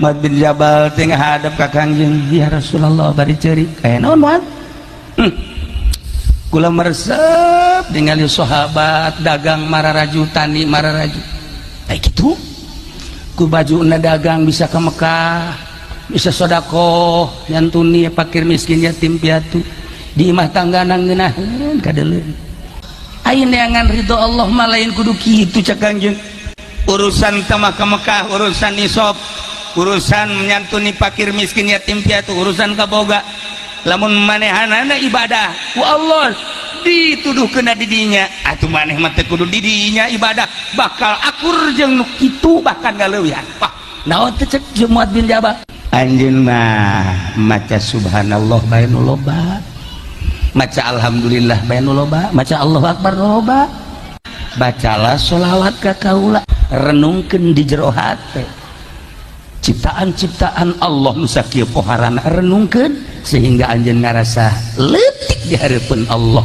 Muad bin Jabal teh ngadep ka Kangjeng, "Ya Rasulullah," bari ceurik. "Aya naon, Muad?" Kula meresep ningali sahabat dagang mararaju, tani mararaju. Kayak gitu. Ku baju dagang bisa ke Mekah, bisa sodakoh, nyantuni fakir miskin, yatim piatu. Di imah tangga ngeunaheun kadeuleun. Ayeuna neangan ridho Allah mah lain kudu kitu, cek Kangjeng. Urusan tamah ke Mekah, urusan nisab, urusan menyantuni fakir miskin yatim piatu, urusan kaboga. Lamun manehanana ibadah ku Allah dituduh kena didinya, atuh maneh mah teu kudu didinya ibadah, bakal akur jeung nu kitu, bahkan galeuwihan. Wah, naon teh, cek Muad bin Jabal? Anjeun mah maca subhanallah bae nu loba, maca alhamdulillah bae nu loba, maca Allahu akbar nu loba, bacalah sholawat ka kaula, renungkeun di jero hate ciptaan-ciptaan Allah nu sakieu poharana, renungkeun sehingga anjeun ngarasa leutik di hareupeun Allah.